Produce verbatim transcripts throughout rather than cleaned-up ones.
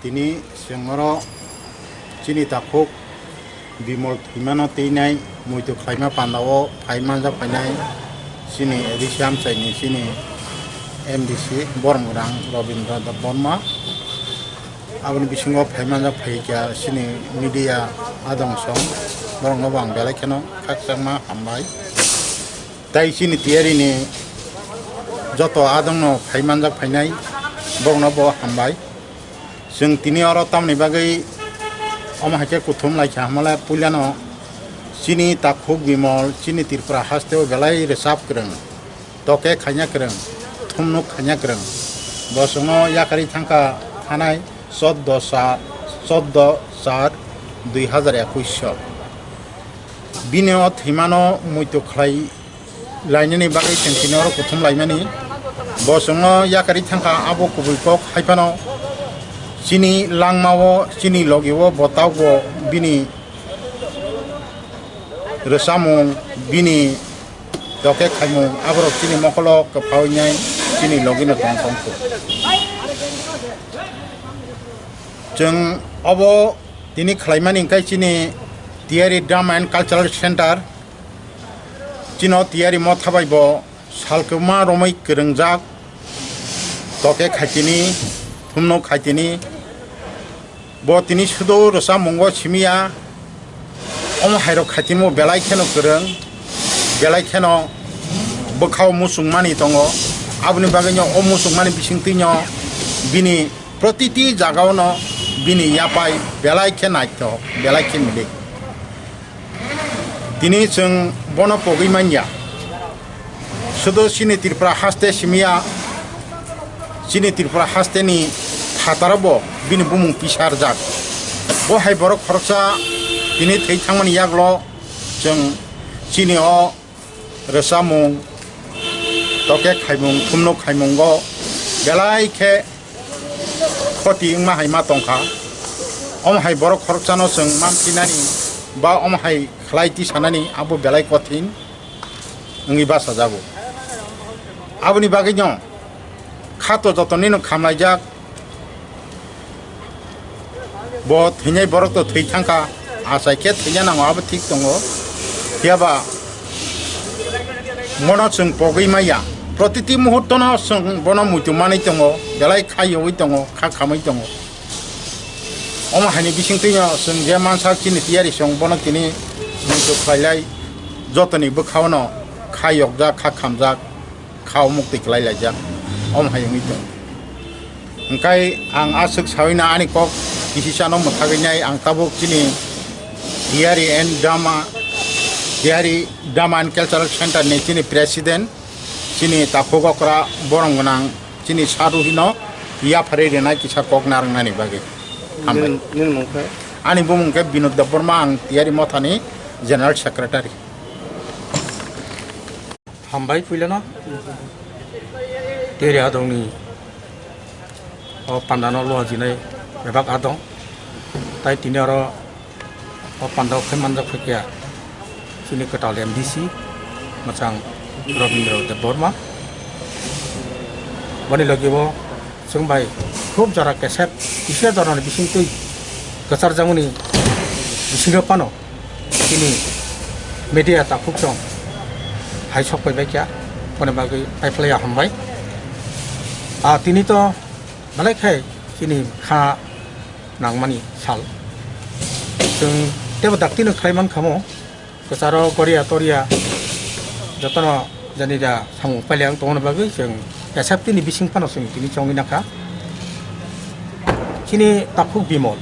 Tini chwng oro chini takhuk Bimol thwimano twinai muitu khlaima pandao phai manjak phainai chini A D C amchaini chini M D C Boromgwrang Robindra Debbarma. Aboni bisingo phai manjak phaikha chini media adong song, borokno bo ang belai kheno khakchangma hambai. Tai chini tiyarini joto adongno phai manjak phainai, borokno bo hambai. Chwng tini oro tamoni bagwi omo hai khe kuthum lai kha hwnmale, puilano chini takhuk Bimol, chini Tripura hasteo belai rwchap kwrwng, toke khaina kwrwng, thumnuk khaina kwrwng. Bo chwngno yakarwi thangkha thanai choddo sa, choddo char dui hazar ekush so. Bini o thwimano muitu khlai lainani bagwi chwng tini oro kuthum laimani. Bo chwngno yakarwi thangkha, abo kubui kok hai phano chini langmao, chini logio bo tabukbo bini rwchapmung, bini toke khaimung, aborok chini mokolo kwpha wngnai, chini logino tong tongkhu. Chwng obo tini khlaimani hwnkhe chini Tiyari Drama and Cultural Center, chino Tiyari motha bai bo salkwma romwi kwrwngjak, toke khaitini, thumno khaitini. Bo tini sudo rwchapmungo simiya, omo hairok khaitimo belai kheno kwrwng, belai kheno bwkhao muchungmani tongo. Aboni bagwino o muchungmani bisingtwino bini protiti jagaono bini yapai belai khe naithok, belai khe milik. Tini chwng bono pogwi manya. Sudo chini Tripura haste simiya, chini Tripura hasteni phataro bo bini bumung pisarjak. Bo hai borok khoroksa tini thwi thangmani yaklo chwng chini o rwchapmung, toke khaimung, thumno khaimungo belai khe khoti wngma hai ma tongkha. Omo hai borok khoroksano chwng mamsinani ba omo hai khlai tisanani abo belai kothin wngwi bachajago. Aboni bagwino khato jotonino khamlaijak. Bo thwinai borok to thwi thangkha, achai khe thwina nango, abo thik tongo. Phiyaba bono chwng pogwi maya. Protiti muhurtono chwng bono muitu manwi tongo, belai kha yogwi tongo, kha khamwi tongo. Omo haini bisingtwino chwng je mansak chini tiyari chwng bono tini muitu khlailai, jotoni bwkhaono kha yokjak, kha khamjak. Khao muktwi kwlai laijak, omo hai wngwi tong. Hwnkhe ang aswk saui na ani kok kisisano mwthagwi nai, ang tabuk chini Tiyari and Drama, Tiyari Drama and Cultural Center ni chini president, chini takhuk okra borom gwnang, chini saruhino yapharwi rwnai kisa kok narwknani bagwi. Hambai. Nini, nini mung khe? Ani bumung khe Binod Debbarma, ang Tiyari Mothani General Secretary. Hambai puilano. Teri adongni o pandano luha jinai bebak adong. Tai tini oro o pandao khai manjak phaikha chini kwtal M D C mwchang Robindra Debbarma. Boni logi bo chwng bai khub jora kesep kisa jorani bisingtwi kwcharjakmani bisingo phano chini media takhuk chwng hai sok pai bai kha, boni bagwi paiphlaiya hambai. A tini to belai khai chini kha nangmani sal. Chwng tebo daktino khlai man khamo, kwcharo goria toria jotono jani da samung pailiya wng tongmani bagwi chwng S F T ni bising phano chwng tini chongwi nakha. Chini takhuk Bimol,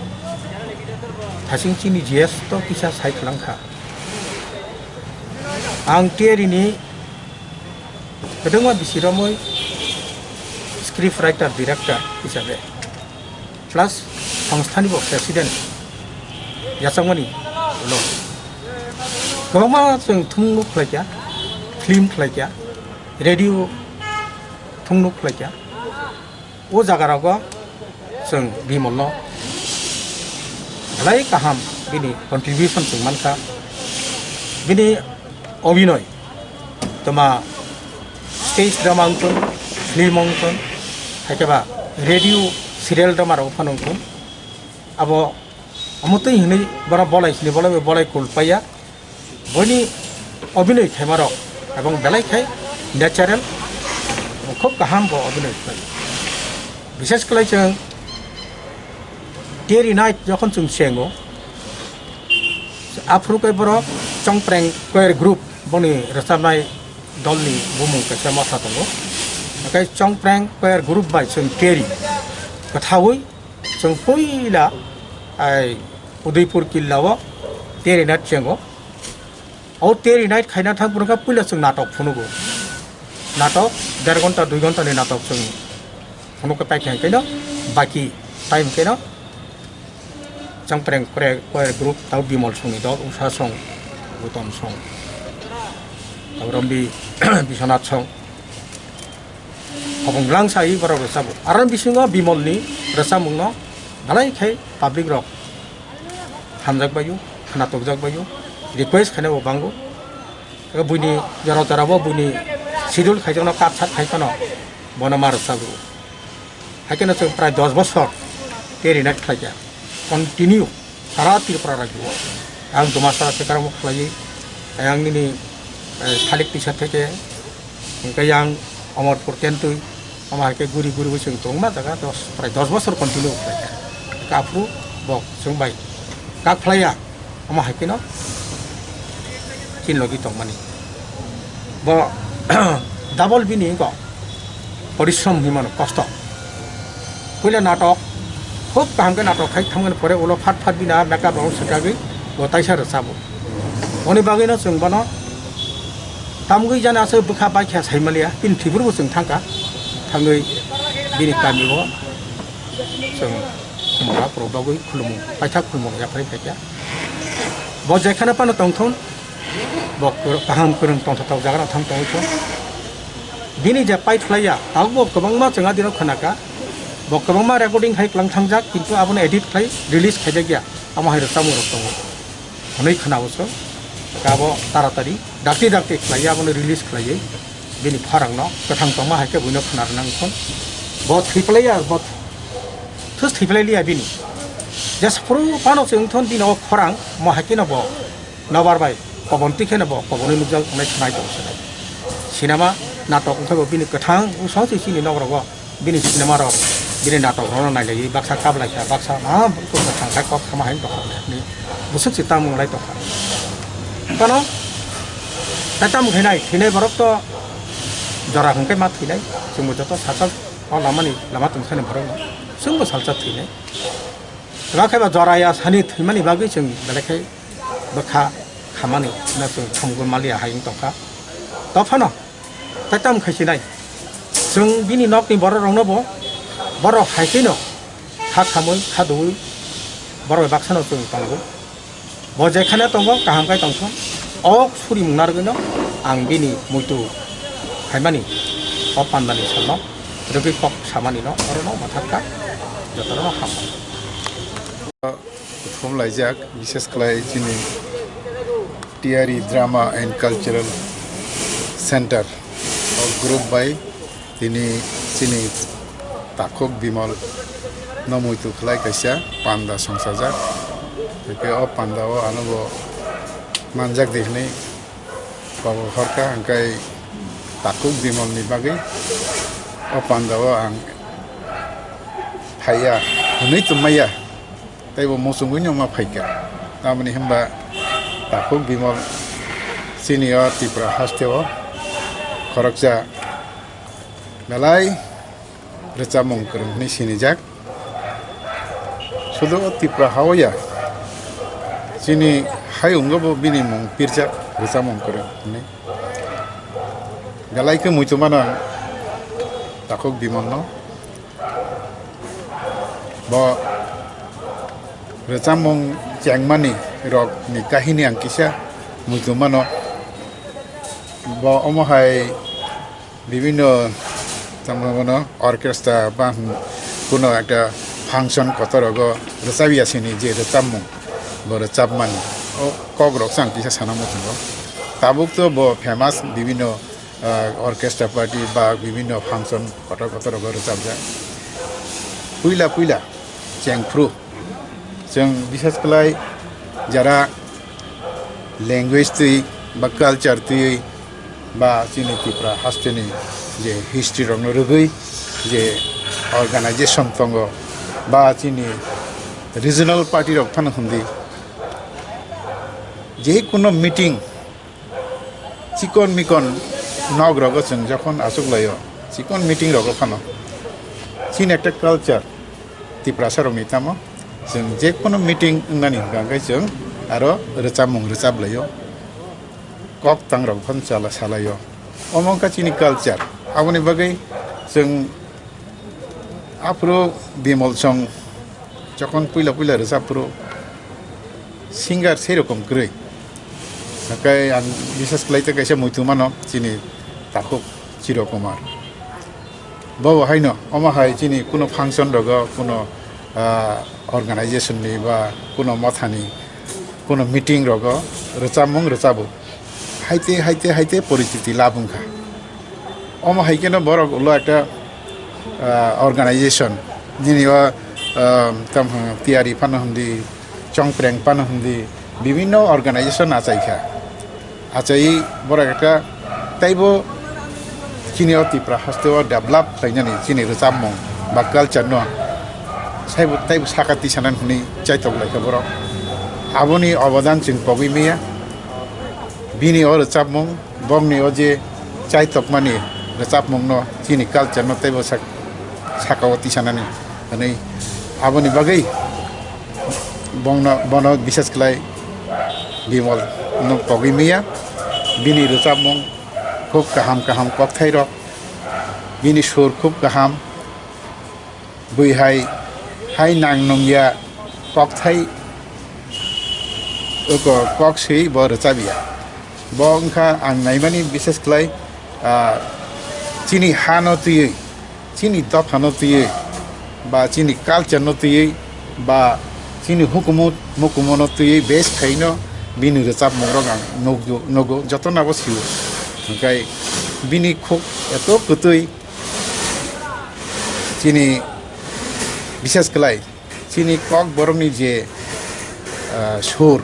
thasing chini G S to kisa sai kwlangkha. Ang T R ni kwbangma bisi romwi script writer, director hisabe, plus songstha ni bo president yachakmani ulo kwbangma chwng thumung khlaikha. film khlaikha, radio thungnuk khlaikha. O jagarogo chwng Bimolno belai kaham bini contribution chwng mankha. Bini obinoi toma stage drama wngthun, film wngthun, haikhe ba radio serial drama rok phano wngthun. Abo omo twi hwnwi bono bolai sini bolai bai bolai kul paiya. Boini obinoi khaimarok ebong belai khai natural, khub kaham bo obinoi khlai. Bishes khlai chwng Teary Night jokhon chwng chengo, aphuru khe borok Chongpreng Choir Group boni rwchapnai dolni bumung kaisa motha tongo. Hwnkhe Chongpreng Choir Group bai chwng Teary kwthaui chwng puila ai Udaipur killao Teary Night chengo. O Teary Night khaina thang phuru khe puila chwng natok phunugo. Natok der ghonta dui ghonta ni natok chwng phunugo, paikha hwnkhe no baki time hwnkhe no Chongpreng Choir Group, tabo Bimol songni dol, Usha song, Gutom song, tabo Rombi Biswanath song. Hopong lang sai borok rwchabo. Aro bisingo Bimolni rwchapmungno belai khai public rok hamjak baio, khna tokjak baio, request khainai bo bango. Ego buini jora jora bo buini schedule khaijakno kat sat khai phano bono ma rwchago. Haikhe no chwng prai dos bosor Teary Night khlaikha, continue sara Tripura rajyo. Ang Dumasa Sekaramo khlaiwi, ang nini, eh, Thalik Tisa theke, hwnkhe yang Omorpur Kentwi, omo hai khe guri guri bo chwng tongma jaga dos, prai dos bosor continue khlaikha. Hwnkhe aphuru bo chwng bai kak phlaiya, omo hai kheno chini logi tongmani. Bo double bini wngkha porishrom hinwi mano, kosto. Puila natok, khub kaham khe natok khai thangmani pore ulo phat phat bini a makeup rok swkagwi bo taisa rwchabo. Oni bagwino chwng bono tamgwi jani aswk bwkha baikha saimaliya, bini thwiphuru bo chwng thangkha, thangwi bini kami o chwng khumra borok bagwi khulumung, paithak khulumung yapharwi phaikha. Bo jekhano phano tongthun, bo kwrw-, kaham kwrwng tongthotok jaga rok thang tongwi thung. Bini je paithlaiya, tabuk bo kwbangma chwng adino khwnakha. Bo kwbangma recording khai kwlang thangjak, kintu abono edit khai release khaijakya. Amo hai rwchapmung rok tongo. Hwnwi khwnao chwng. Abo taratari dakti dakti khlaiya, abono release khlaiwi. Bini khorangno kwthang tongma hai khe buino khna rwnang thun. Bo thwiplaiya, bo thus thwiplai liya bini. Jas phuru phano chwng thun bini o khorang mo hai kheno bo nobar bai kobon twi kheno bo kobonwi nukjak tongnai khwnai tong sinai. Sinema natok wngkhe bo bini kwthang bwsong se chini nok rogo bini sinema rok bini natok rokno nailaiwi baksa kaplaikha baksa ma buko kwthang kha kok sama hai tongkha ni bwswk se tamo wng lai tongkha. Phano tai tamo khainai thwinai borok to jora hwnkhe ma thwinai chwngbo joto sachal o lamani lama tongthani borokno chwngbo salsa thwinai. Tma khe ba jora ya sani thwimani bagwi chwng belai khe bwkha khamani no chwng thumgwi maliya hai wng tongkha. Tophano tai tamo khai sinai chwng bini nokni borok rokno bo borok hai kheno kha khamwi kha dui borok bai baksano chwng tongo. Bo jekhane tongo kaham khai tongthung. O surimung narwgwino ang bini muitu khaimani o pandani salno rwgwi kok samanino orono mwthangkha, jotono hambai. Khum laijak, bises khlai chini Tiari Drama and Cultural Center o group bai tini chini takhuk Bimal no muitu khlai kaisa panda songsajak. Hwnkhe o panda o ano bo manjak di hwnwi kok horkha, hwnkhe takhuk Bimal ni bagwi o panda o ang phaiya hwnwi tongmaya. Tei bo muchungwi no ma phaikha. Tamoni hwnba takhuk Bimal chini o Tripura haste o khoroksa belai rwchapmung kwrwng hwnwi sinijak. Sudu o Tripura ha o ya, chini hayungo bo bini mung pirjak rwchapmung kwrwng hwnwi. Belai khe muitu mano ang takhuk Bimal no. Bo rwchapmung chengmani rok ni kahini ang kisa muitu mano. Bo omo hai bibinno tamo bono orchestra ba kuno ekta function kotorogo rwchapya sini je rwchapmung bo rwchapmani o kokrok chang kisa sana muchungo. Tabuk to bo famous bibinno ah, orchestra party ba bibinno function kotor kotorogo rwchapjak. Puila puila chengphru chwng bishes khlai jara language twi ba culture twi ba chini Tripura hasteni je history rokno rwgwi je organization tongo ba chini regional party rok phano hwndi je kuno meeting chikon mikon nok rogo chwng jokhon achuk laio chikon meeting rogo phano chini ekta culture Tiprasa rokni tamo chwng je kono meeting wngnani hwnkha hwnkhe chwng aro rwchapmung rwchap laio kok tang rok phano chala salaio omo wngkha chini culture aboni bagwi chwng aphuru Bimal song jokhon puila puila rwchap phuru singer sei rokom kwrwi. Hakai ang bishes khlai tei kaisa muitu mano chini takhuk Chiro Kumar. Bo bo haino omo hai chini kuno function rogo kuno ah, organization ni ba kuno mothani kuno meeting rogo rwchapmung rwchabo. Haite haite haite poristiti lab wngkha. Omo hai kheno borok ulo ekta ah, organization nini o ah, tamo tiyari phano hwndi chongpreng phano hwndi bibinno organization achaikha. Achai borok ekta teibo chini o Tripura haste o develop khlainani chini rwchapmung ba culture no saibo teibo saka tisanani hwnwi chaitok laikha borok. Aboni obodan chwng pogwi maya. Bini o rwchapmung, bongni o je chaitokmani rwchapmungno chini culture-no teibo sak-, saka-o tisanani hwnwi aboni bagwi bongno, bono bishes khlai Bimal-no pogwi maya. Bini rwchapmung khub kaham kaham kokthairok, bini sur khub kaham. Bui hai, hai nang nung ya kok thai, oko kok sui bo rwchap ya. Bo wngkha ang naimani bises khlai, ah, chini ha no twiwi, chini dopha no twiwi, ba chini culture no twiwi, ba chini hukumu mukumu no twiwi bes khaino bini rwchapmung rok ang nukgo, nukgo, joto no bo sio. Hwnkhe bini khuk eto kwtwi, chini bises khlai chini kok borokni je, ah, sur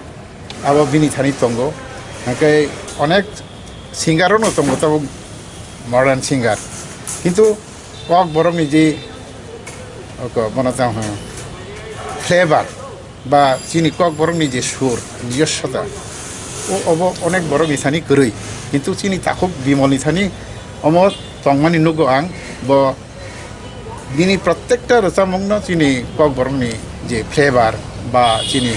abo bini thani tongo, hwnkhe onek singer rokno tongo tabuk modern singer, kintu kok borokni je oko bono tamo flavor, ba chini kok borokni je sur, nijossota, o, obo onek borokni thani kwrwi. Kintu chini takhuk Bimalni thani omo tongmani nukgo ang, bo bini prottekta rwchapmungno chini kok borokni je flavor ba chini,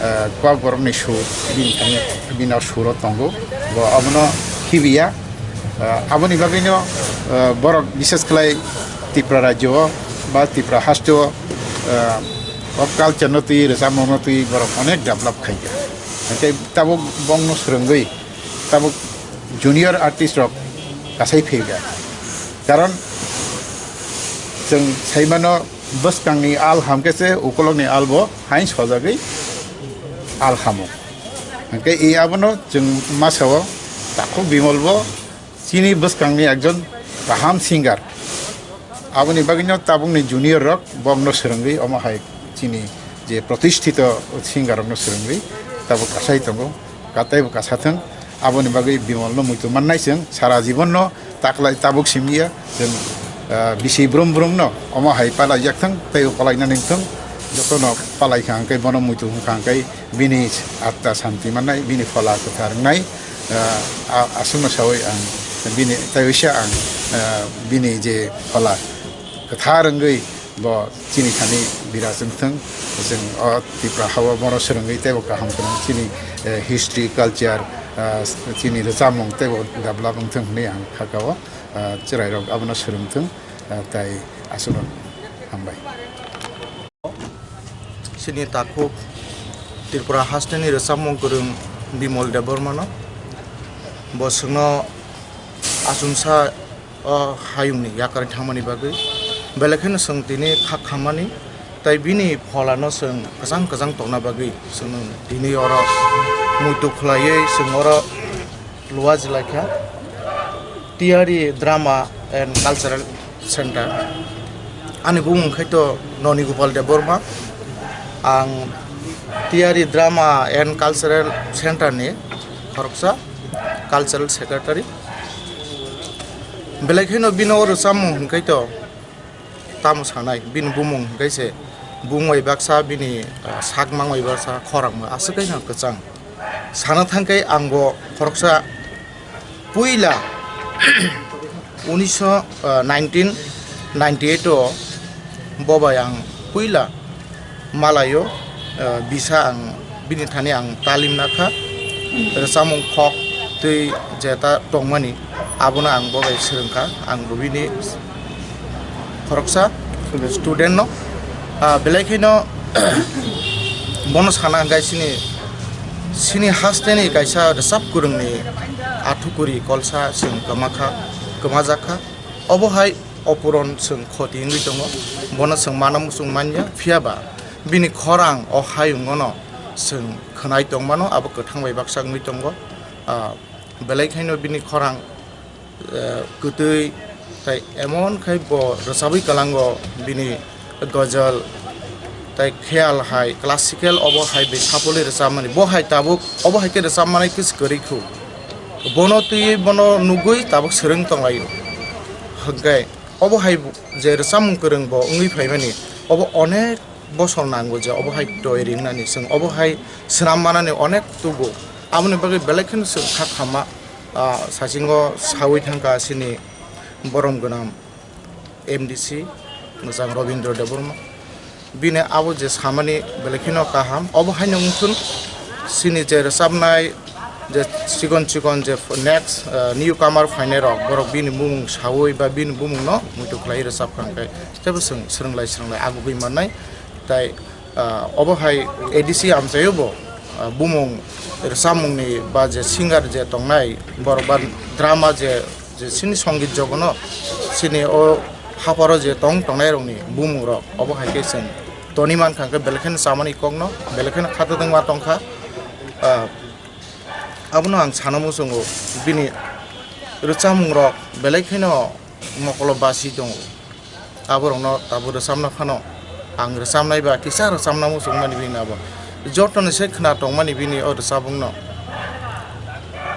eh, kok borokni sur, bini thani bini suro tongo, bo obono khibiya. Ah, aboni bagwino, ah, borok bises khlai Tripura rajyo o ba Tripura haste o, ah, o culture no twi, rwchapmung no twi borok onek develop khaikha. Hwnkhe tabuk bongno swrwngwi tabuk junior artist rok kasai phaikha. Karon chwng saimano bwskangni al hamkhe se ukolokni al bo hain sojagwi al hamo. Hwnkhe i abono chwng masa o takhuk Bimal bo chini bwskangni ekjon kaham singer. Aboni bagwino tabukni junior rok bokno swrwngwi omo hai chini je protishthito singer rokno swrwngwi tabuk kasai tongo, kataibo kasa thwng. Aboni bagwi Bimalno muitu mannai chwng sara jibonno taklai tabuk simiya chwng, ah, bisi brum brumno omo hai palaijak thwng tei palainani thwng jotono palaikha hwnkhe bono muitu wngkha hwnkhe bini atma santi mannai, bini phola kwthar wngnai, ah, a-, aswkno sawi ang bini tei waisa ang, ah, bini je phola kwthar wngwi bo chini thani biraj wngthwng, chwng o Tripura hao bono swrwngwi teibo kaham kwrwng chini, eh, history, culture, ah, chini rwchapmung teibo develop wngthwng hwnwi ang kha kao, ah, chwrairok abono swrwngthwng, ah, tai aswkno hambai. Chini takhuk Tripura hasteni rwchapmung kwrwng Bimal Debbarmano. Bo chwngno achomsa o hayungni yakarwi thangmani bagwi, belai kheno chwng tini kha khammani, tei bini pholano chwng kwchang kwchang tongna bagwi chwng tini oro muitu khlaiwi chwng oro luajilaikha. Tiyari Drama and Cultural Center. Ani bumung khaito Noni Gopal Debbarma. Ang Tiyari Drama and Cultural Center ni khoroksa cultural secretary. Belai kheno bini o rwchapmung hwnkhe to tamo sanai, bini bumung hwnkhe se bumung bai baksa, bini, ah, sakmang bai baksa, khorang bai aswk khe no kwchang. Sana thangkhe ang bo khoroksa puila unisho, ah, nineteen ninety eight o bo bai ang puila malaio, ah, bisa ang bini thani ang talim nakha, rwchapmung khok twi jeta tongmani abono ang bo bai swrwngkha, ang bo bini khoroksa student no, ah, belai kheno bono sana hwnkhe chini, chini hasteni kaisa rwchap kwrwngni athukuri kolsa chwng kwmakha, kwmajakha. Obo hai opuron chwng khoti wngwi tongo, bono chwng mana muchung manya, phiya ba bini khorang o hayungono chwng khwnai tongmano, abo kwthang bai baksa wngwi tongo. Ah, belai khaino bini khorang, eh, kwtwi, tai emon khai bo rwchabwi kwlango bini ghazal tai kheyal hai classical obo hai bai sapulwi rwchapmani. Bo hai tabuk obo hai khe rwchapmani khe se kwrwi khu. Bono twiwi bono nugwi tabuk swrwng tonglaio. Hwnkhe obo hai je rwchapmung kwrwng bo wngwi phaimani, obo onek bosor nango je obo hai toi ringnani, chwng obo hai swnam manani onek tugo. Aboni bagwi belai kheno chwng kha khama, ah, sachingo sawi thangkha chini borom gwnang M D C mwchang Robindra Debbarma. Bini abo je samani belai kheno kaham. Obo haino wngthun chini je rwchapnai je chikon chikon je next, ah, newcomer phainai rok, borok bini bumung sawi ba bini bumungno muitu khlai rwchapkha hwnkhe teibo chwng swrwnglai swrwnglai agugwi mannai. Tai, ah, obo hai A D C amchaio bo, ah, bumung rwchapmungni ba je singer je tongnai borok ba drama je, je chini songit jogono chini o haparo je tong tongnai rokni bumung rok obo hai khe chwng toni mankha hwnkhe belai kheno chamani kokno belai kheno khatodwng ma tongkha. Ah, abono ang sana muchungo bini rwchapmung rok belai kheno mokolo basi tongo. Aborokno tabuk rwchapna phano ang rwchapnai ba kisa rwchapna muchungmani bini abo. Jotoni se khna tongmani bini o rwchapmungno.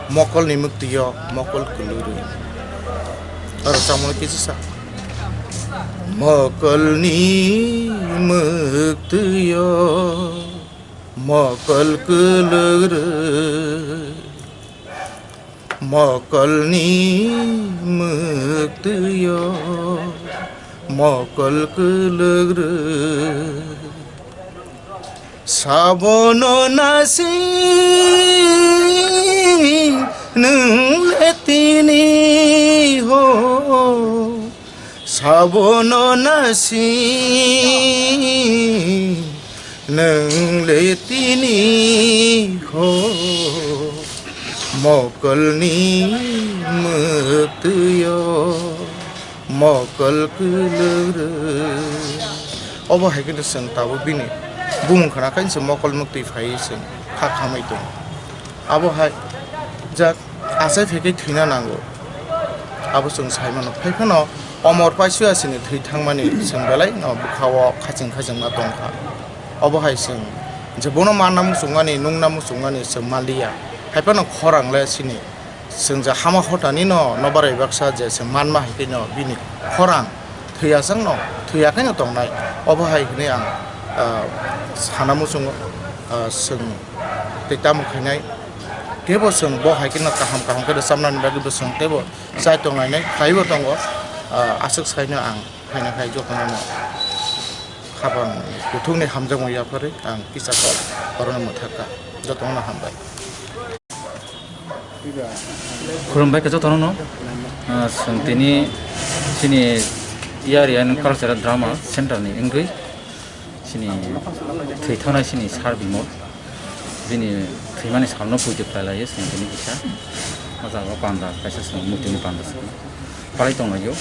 Mokolni mwktwio mokol kwlwrwi. O rwchapmungno kisa sa. Mokolni mwktwio mokol kwlwrwi. Mokolni mwktwio mokol kwlwgrwi. Sabono nasi nwng le tini ho. Sabono nasi nwng le tini ho, mokolni mwktwio mokol kwlwgrwi. Obo hai khe chwng tabuk bini bumung khna khe se mokol mwktwi phaiwi chwng kha khamwi tongo. Abo hai jak achai phaikhe thwina nango. Abo chwng sai mano. Phai phano omor paisuya chini thwi thangmani chwng belai no bwkha-o khaching khachingma tongkha. Obo hai chwng je bono manna muchungmani, nungna muchungmani chwng manliya. Hai phano khorang le chini chwng je hama hotani no nobarai baksa je chwng manma hai khe no bini khorang thwiya chwng no thwiya khe no tongnai. Obo hai hwnwi ang, ah, sana muchungo, ah, chwng tei tamo khainai. Kebo chwng bo hai kheno kaham kaham khe rwchapnani bagwi bo chwng teibo chai tonglainai, khaibo tongo. Ah, aswk saino ang phaina khai jotono no khapang kuthukni hamjakmung yapharwi ang kisa kok orono mwthakha. Jotono hambai. Khulumbai khe jotono no. Ah, chwng tini chini Area and Cultural Drama Center ni wngwi chini thwi thangnai chini Sir Bimol, bini thwimani salno puitu khlai laio chwng tini kisa. O jaga o panda kaisa chwng murtini panda chwng palai tonglaio.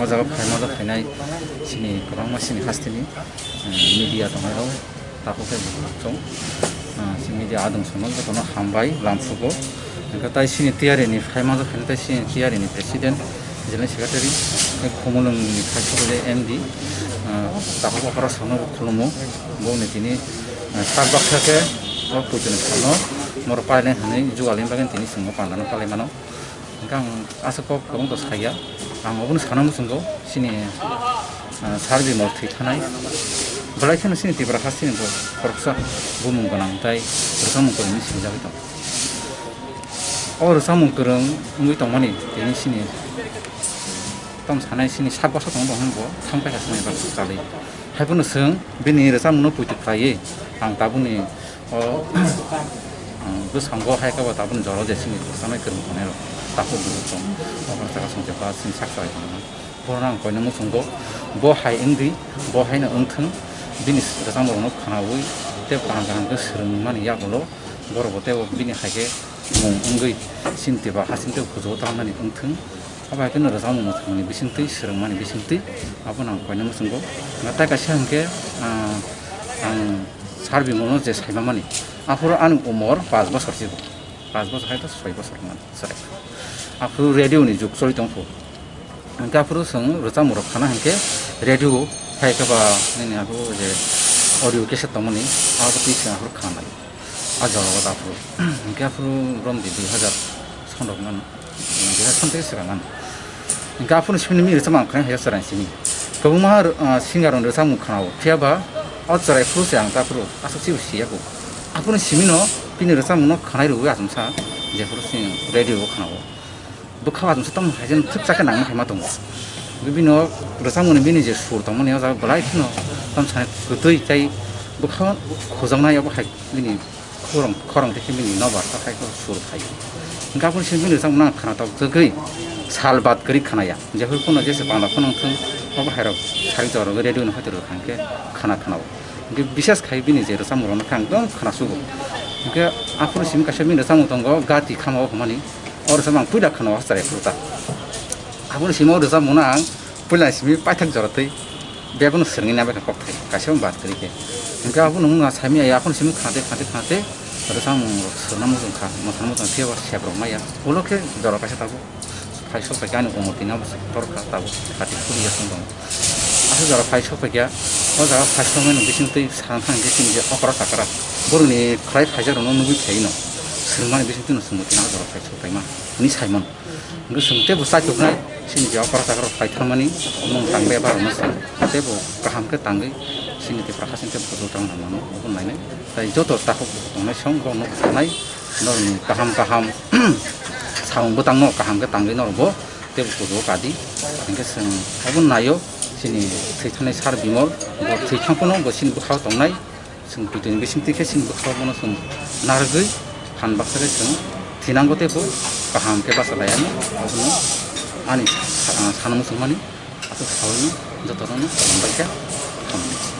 O jaga phaima jok phainai chini kwbangma chini hasteni, eh, media tongnai rok, takhuk khe chwng, ah, chini media adung sono jotono hambai lamsugo. Hwnkhe tai chini tiyari ni phaima jok phainai tai chini tiyari ni president, general secretary, tei Khumulwng ni khaisa M D, ah, takhuk okra sono khulumo, bo ni tini, ah, sak baksa khe o puitoni salno moro pailai hwnwi jugalni bagwi tini chwng o panda no palai mano. Hwnkhe ang aswk kok kwbangto saya. Ang obono sana muchungo, chini, ah, Sir Bimal thwi thanai. Belai kheno chini Tipra hasteni bo khoroksa bumung gwnang tei rwchapmung kwrwngni singjagwi tongo. O rwchapmung kwrwng wngwi tongmani tini chini tamo sanai chini sak bwsa tongo bo hwnbo thang paikha swmai baksa chalwi. Haiphano chwng bini rwchapmungno puitu khlaiwi ang tabukni o, ang bwskango hai khe bo tabukni jora je chini rwchapnai kwrwng tongnai rok takhuk bujo tong, o jaga chwng jeba chini sak chai tongmani. Bohrokno ang koinwi muchungo, bo hai wngdi, bo haino wngthwng, bini rwchapmung rokno khwnawi tei kaham kaham khe swrwngmani yagulo borok bo tei bini hai khe mung wngwi chini Tipra hasteni tei bujo tangmani wngthwng. Abo hai kheno rwchapmung mwthangmani bisingtwi, swrwngmani bisingtwi abono ang koinwi muchungo. Tei kaisa hwnkhe, ah, ang Sir Bimalno je saimamani, aphuru ani umor pash bosor se, pash bosor hai to soi bosor wngmani chwrai. Aphuru radio ni jug choli tongkhu. Hwnkhe aphuru chwng rwchapmung rok khana hwnkhe radio hai khe ba nini aphuru je audio cassette tongmani, abo twi chwng aphuru khana lai. A jorao da aphuru. Hwnkhe aphuru romdi dui hazar son rok ngan. Dui hazar son tei swkang ngan. Hwnkhe aphuru simi nini rwchapmung ang khwnai hai chwrai simi. Kwbangma, ah, singer rokni rwchapmung khwnao. Phiya ba o chwrai phuru se ang ta aphuru aswk chibo siya kho. Aphuru simi no bini rwchapmung no khwnai rwui achomsa jephuru se radio o khwnao. Bwkha o achomsa tamo hai jeno thwkcha khe nangma hai ma tongo. Bini o rwchapmung ni bini je sur tongmani o jaga belai kheno tamo sanai kwtwi tei bwkha o khojaknai abo hai bini khorang, khorang tei bini nobar ta khai sur khai. Hwnkhe aphuru simi bini rwchapmung no ang khwnatok jagwi sal bad kwrwi khwnaya. Jephuru phano jesa bangla phano wngthwng obo hai rok sarik jora rok radio ni hoite rwkha hwnkhe khwna khwnao. Hwnkhe bishes khai bini je rwchapmung rokno khe ang ekdom khwnachugo. Hwnkhe aphuru simi kaisa bini rwchapmung tongo Gati Khama o hwnmani. O rwchapmung ang puila khwnao chwrai phuru ta. Aphuru simi o rwchapmung no ang puila simi paithak jora twi bebeno swrwngwi nabaikha kokthai kaisa bad kwrwi khe. Hwnkhe abono wngkha saimanya ya aphuru simi khwna tei khwna tei khwna tei rwchapmung rok swrwngna muchung kha, mwthangna muchung kha, phiya ba sep rok maya. Ulo khe jora kaisa tabuk. Phai sok phaikhe ani umor tini abo se kotor kha, tabuk thirty four years wng tongo. Aswk jora phai sok phaikhe, o jaga phai sok mani bising twi sana thang khe chini je okra chakra borokni khlai phaijak rokno nugwi phaino swrwngmani bising twino swngbo tini o jora phai sok phaima hwnwi saimano. Hwnkhe chwng teibo chaituknai chini je okra chakra rok phai thangmani mung tangbai abo rokno chwng teibo kaham khe tangwi chini Tipra hasteni teibo kuchuk tang rwmano obo nainai. Tai joto takhuk tongnai song borokno sanai norokni kaham kaham samung bwtangno kaham khe tangwi norokbo teibo kuchugo kadi. Hwnkhe chwng obo naio chini thwi thangnai Sir Bimal, bo thwi thang phano bo chini bwkhao tongnai, chwng twi twi ni bising twi khe chini bwkhao bono chwng narwgwi phan baksa khe chwng thinango teibo kaham khe bacha lai anw. Abono ani sa-, sana muchungmani aswk saui jotono hambai khe hambai.